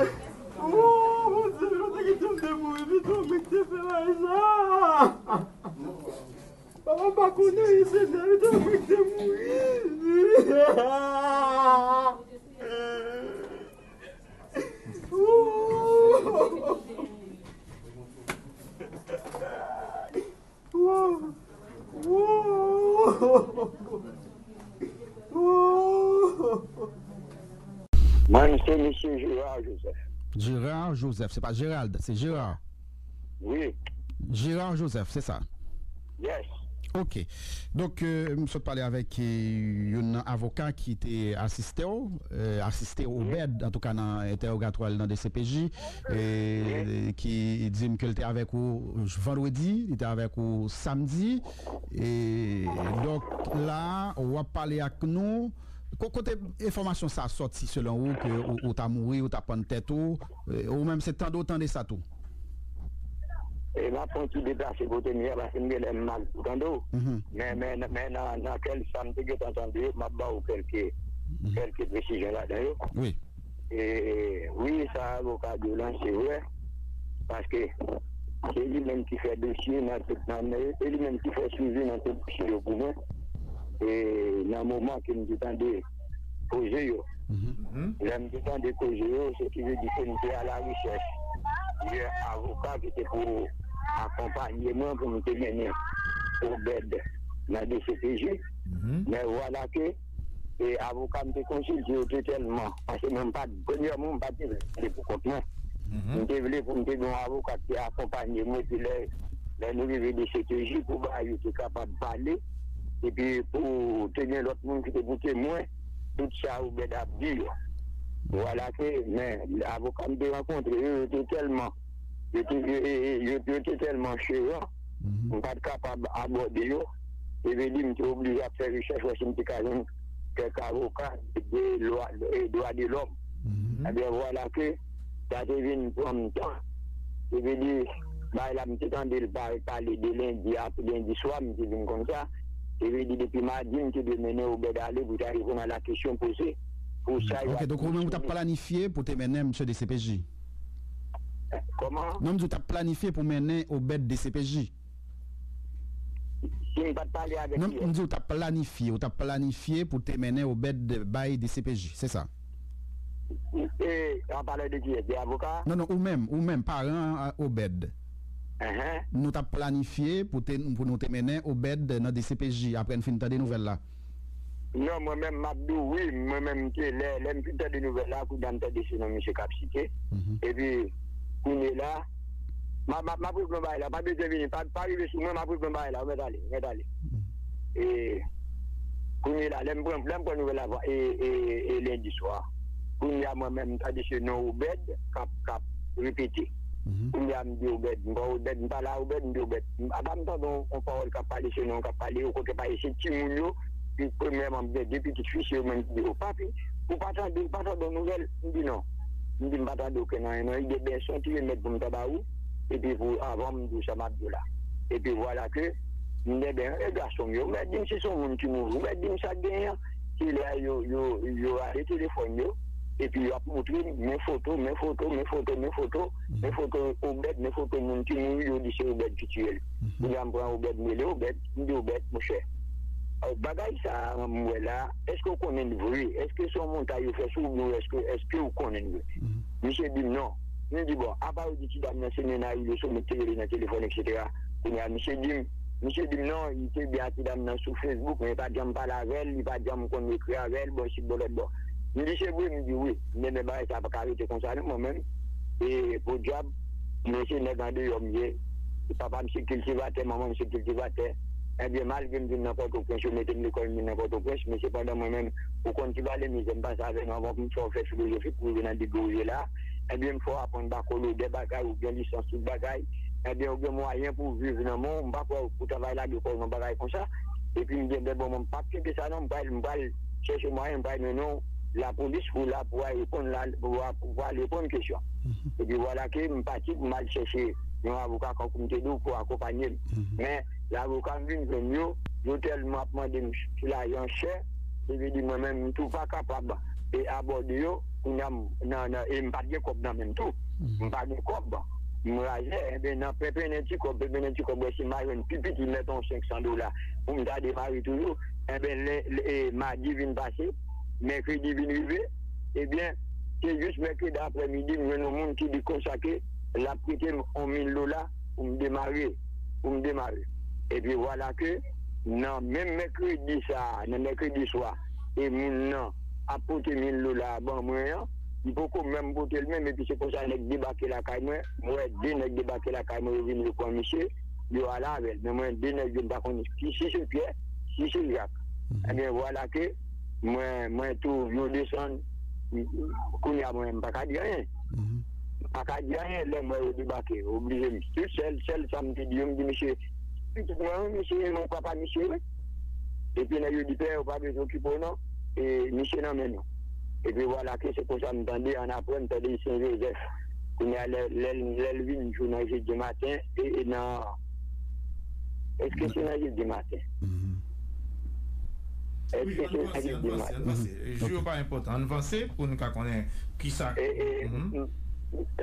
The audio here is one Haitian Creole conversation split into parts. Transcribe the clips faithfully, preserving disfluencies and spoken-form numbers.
Oh, Bondye, nou te kite m te mouri pito, men ki te fè bagay sa. Papa, m pa konnen, Senyè, li te mwen ki te mouri. Mwen, se Mesye Gérard Joseph. Gérard Joseph, se pa Gérald, se Gérard. Wi. Gérard Joseph, se sa. Yes. Ok. Donk, euh, m sot pale avèk euh, youn nan avoka ki te asiste w, euh, asiste Obed, antouka nan entèwogatwa l nan D C P J, euh, ki di m ke l te avèk ou vandredi, li te avèk ou samdi. E donk, la, w ap pale ak nou. Kote enfòmasyon sa a sòti selon ou ke ou ta mouri, ou ta pann tèt ou? Ou menm se tande w tande sa tou? E m ap pran ti deplase kote m ye a paske m genlè m mal pou tande w. Men men men nan nan kèl sa m te gentan tande yo, m ap ba w kèlke kèlke presizyon ladan yo. Wi. E wi, sa avoka di w lan se vre. Paske se li menm ki fè dosye nan tout nan e li menm ki fè swivi nan tout dosye yo pou mwen. E nan moman ke m te tande koze yo. Lè m te tande koze yo, se ki vle di ke m te alarechèch de avoka ki te pou akonpanye mwen pou m te mennen Obed nan D C P J. Men vwala ke e avoka m te konsilte yo te tèlman, paske mwen m pa t, premyèman, m pa t vle pou kont mwen. M te vle pou m te gen yon avoka ki te akonpanye mwen, epi lè lè nou rive D C P J pou bagay yo te kapab pale, epi pou te gen lòt moun ki te pou temwen tout sa Obed ap di yo. Vwala ke, men avoka m te rankontre yo, yo te tèlman, yo te, yo, yo, yo te tèlman cheran, m pa t kapab abòde yo. Epi di m te oblije ap fè rechèch wè si m te ka jwenn kèk avoka de lwa, e dwa de lòm. Ebyen vwala ke sa te vin pran m tan. Epi di, bagay la m te tande l pa pale de lendi ap lendi swa m te vin konn sa. Epi di depi madi m te dwe mennen Obed ale pou ta reponn a la kesyon poze pou sa yo. Ok, donk ou menm ou t ap planifye pou te mennen misye D C P J? Kòman? Non, m di w t ap planifye pou mennen Obed D C P J. Si m pa t pale avèk li. Non, m di w t ap planifye, ou t ap planifye pou te mennen Obed bay D C P J, se sa? E, an pale de kiyès? De avoka a? Non, non, ou menm, ou menm, paran Obed. Enhen. Nou t ap planifye pou te, pou nou te mennen Obed nan D C P J apre n fin tande nouvèl la. Non, mwen menm, m ap di w wi, mwen menm, m te, lè, lè m fin tande nouvèl la, kounye a m tande se non misye k ap site. Epi, kounye la, m ap, m ap, m ap regle yon bagay la, pa bezwen vini, pa, pa rive sou mwen, m ap regle yon bagay la, ou mèt ale, ou mèt ale. E, kounye la, lè m pran, lè m pran nouvèl la, e, e, e lendi swa, kounye a mwen menm, m tande se non Obed k ap, k ap repete. Kounye a m di Obed, m pran Obed, m pale a Obed, m di Obed, apa m tande yon pawòl k ap pale, se non k ap pale, okontrè pa e se timoun yo, premyèman m gen de pitit fi, se yo menm ki di, o papi, ou pa tande, ou pa tande yon nouvèl? M di non. M di m pa tande okenn anyen non, e de bèson ki remèt pou m ta ba ou, epi pou avan m di w sa m ap di w la. Epi vwala ke m gen ben e gason m yo, mèt di m si se yon moun ki mouri, mèt di m sa k genyen an, se lè yo, yo, yo rale telefòn yo, epi y ap moutre m, men foto, men foto, men foto, men foto, men foto Obed, men foto moun ki mouri, yo di se Obed ki tiye l. Kounye a m pran Obed, m rele Obed, m di Obed, monchè, bagay sa a m wè la, èske w konnen l vre? Èske se yon montay yo fè sou ou oubyen èske, èske w konnen l vre? Misye di m non. M di bon, apa yo di ti dam nan se Nena Ilioso m te rele nan telefòn, etsetera. Kounye a misye di m, misye di m non, li te byen ak ti dam nan sou Facebook, men li pa t janm pale avè l, li pa t janm konn ekri avè l, bon isit, bon lòt bò. M di se vre, m di wi. M di men bagay sa pa ka rete konsa non, mwen menm. E podyab, men se nèg andeyò m ye. Papa m se kiltivatè, manman m se kiltivatè. Ebyen, malgre m vin nan Pòtoprens, yo mete m lekòl, m vin nan Pòtoprens, men sepandan mwen menm, ou konn ki valè mizè m pase avè nou anvan pou m fè w fè filozofi pou rive nan degre w ye la. Ebyen, m fè w aprann bakolodè bagay, ou gen lisans tout bagay. Ebyen, ou gen mwayen pou w viv nan men w, m pa kwè w pou travay lage kò w nan bagay konsa. Epi m gen de bon, m p ap kenbe sa non, m pral, m pral chèche mwayen, m pral mennen w lapolis pou la pou al reponn la, pou al reponn kesyon. Epi vwala ke m pati pou m al chèche yon avoka kankou m te di w pou akonpanye m. Men, avoka m vin jwenn yo, yo tèlman ap mande m sou lajan chè, se vle di mwen menm m tou pa kapab e abòde yo, kounye a m nan, nan, e m pa t gen kòb nan men m tou. M pa gen kòb. M razè, enben, nan penpennen ti kòb, penpennen ti kòb, wè si m a jwenn pi piti, mèt yon senk san dola pou m ta demare toujou. Enben, lè, lè, e, madi vin pase, mèkredi vin rive, ebyen, se jis mèkredi aprèmidi, m jwenn yon moun ki di konsa ke l ap prete m yon mil dola pou m demare, pou m demare. Epi vwala ke nan menm mèkredi sa a, nan mèkredi swa, e moun nan ap pote mil dola a ban mwen an, li poko menm pote l menm, epi se konsa nèg debake lakay mwen, mwen wè de nèg debake lakay mwen, yo vin yo pran misye, yo ale avè l. Men mwen de nèg yo m pa konn ki si se Pyè, si se Jak. Ebyen vwala ke mwen, mwen tou, yo desann, kounye a mwen, m pa ka di anyen. M pa ka di anyen lè m wè yo debake. Oblije m. Tout sèl, sèl sa m te di yo, m di, "Misye, pitit mwen, wi, misye, mwen papa misye, wi." Epi nèg yo di, "Pè, ou pa bezwen okipe w non. E misye nan men nou." Epi vwala ke se konsa m tande, annapre m tande Sen Jozèf. Kounye a, lè, lè, lè l vin jou nan jedi maten, e, e nan, èske se nan jedi maten? Èske se nan jedi maten? Jou yo pa enpòtan. Ann vanse pou n ka konnen kisa. E, e,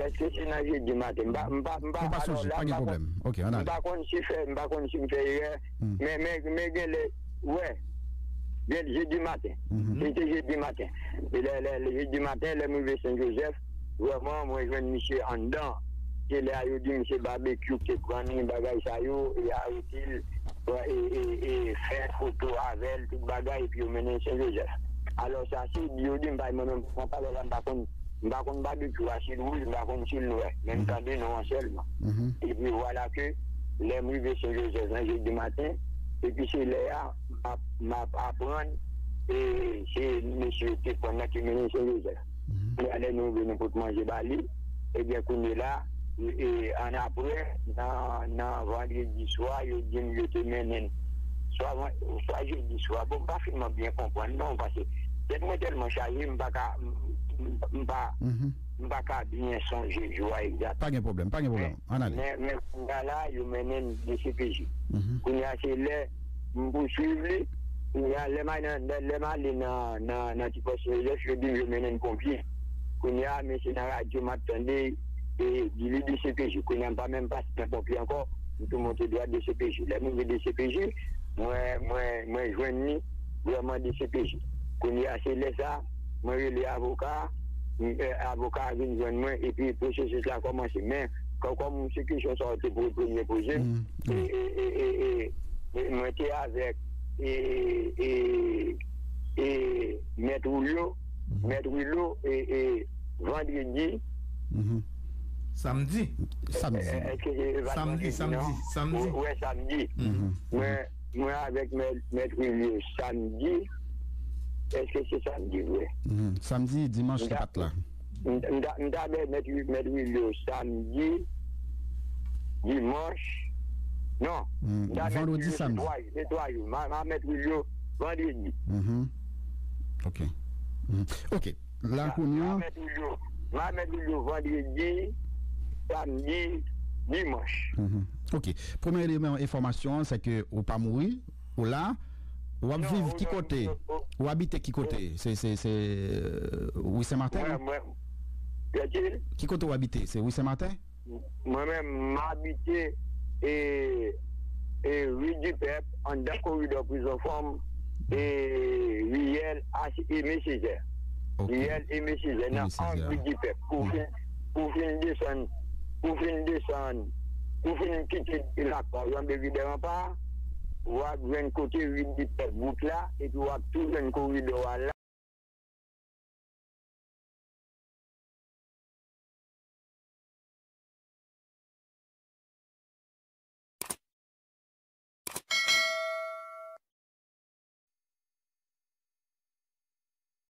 èske se nan jedi maten? M pa, m pa, m pa, alò la, m pa konn, m pa konn si fè, m pa konn si m fè erè, men, men, men gen lè, wè, gen jedi maten. Se te jedi maten. E lè, lè, lè jedi maten, lè m rive Sen Jozèf, vrèman, mwen jwenn misye anndan. Se lè a yo di m se Babekyou ki te pran li, bagay sa yo, e arete l, e, e, e fè foto avè l, tout bagay, epi yo mennen l Sen Jozèf. Alò, sa se di yo di m, bay mwen menm, pran pale la, m pa konn, m pa konn Babekyou a, si l wouj, m pa konn si l nwè, men m tande non an sèlman. Epi vwala ke lè m rive Sen Jozèf nan jedi maten, epi se lè a, m ap, m ap aprann, e se mesye yo te pran nan ki mennen Sen Jozèf. Kounye a lè nou rive, nou pot manje ba li. Ebyen, kounye la, e, e, annapre, nan, nan vandredi swa, yo di m yo te mennen n. Swa van-, swa jedi swa. Bon, m pa finman byen konprann, non, paske tèt mwen tèlman chaje, m pa ka, m, m, m pa, m pa ka byen sonje jou a egzat. Pa gen pwoblèm, pa gen pwoblèm. Ann ale. Men, men kounye a la, yo mennen m D C P J. Kounye a, se lè m pouswiv li. Kounye a, lè m al nan, lè, lè m ale nan, nan, nan ti pòs Jozèf, yo di m yo mennen m Ponpye. Kounye a, men se nan radyo m ap tande, e, di li D C P J. Kounye a, m pa menm pase nan Ponpye ankò, m tou monte dwat D C P J. Lè m rive D C P J, mwen, mwen, mwen jwenn li vrèman D C P J. Kounye a, se lè sa, mwen rele avoka, m, e, avoka a vin jwenn mwen, epi pwosesis la kòmanse. Men, kò-, kòm se kesyon sa yo te pre-, premye poze m, e, e, e, e, e, e mwen te avèk, e, e, e, Mèt Wilio, Mèt Wilio, e, e, vandredi. Samdi. Samdi. E, e, èske se vandredi, samdi, non? Samdi. Wè, samdi. Mwen, mwen avèk Mèt, Mèt Wilio samdi. Èske se samdi vre? Samdi, dimanch, se pa t la. M, m ta, m ta avèk Mèt Wi-, Mèt Wilio samdi, dimanch. Non, m ta avèk Wilio, se twa jou, se twa jou. M a, m a Mèt Wilio vandredi. Ok. Ok. La, kounye a, m a Mèt Wilio, m a Mèt Wilio vandredi, samdi, dimanch. Ok. Premye eleman enfòmasyon an, se ke ou pa mouri, ou la, w ap viv ki kote? Ou abite ki kote? Se, se, se, euh, Wi Sen Maten, non? Ki kote w abite? Se Wi Sen Maten? Mwen menm, m abite, e, e, Ri di Pèp, anndan koridò Prizon Fanm, e, riyèl Aimé Césaire. Riyèl Aimé Césaire, nan ang Ri di Pèp. Pou fin, pou fin desann, pou fin desann, pou fin kite lakòz anba Ri dè Ranpa, w ap jwenn kote Ri di Pèp bout la, epi w ap tou jwenn koridò a la.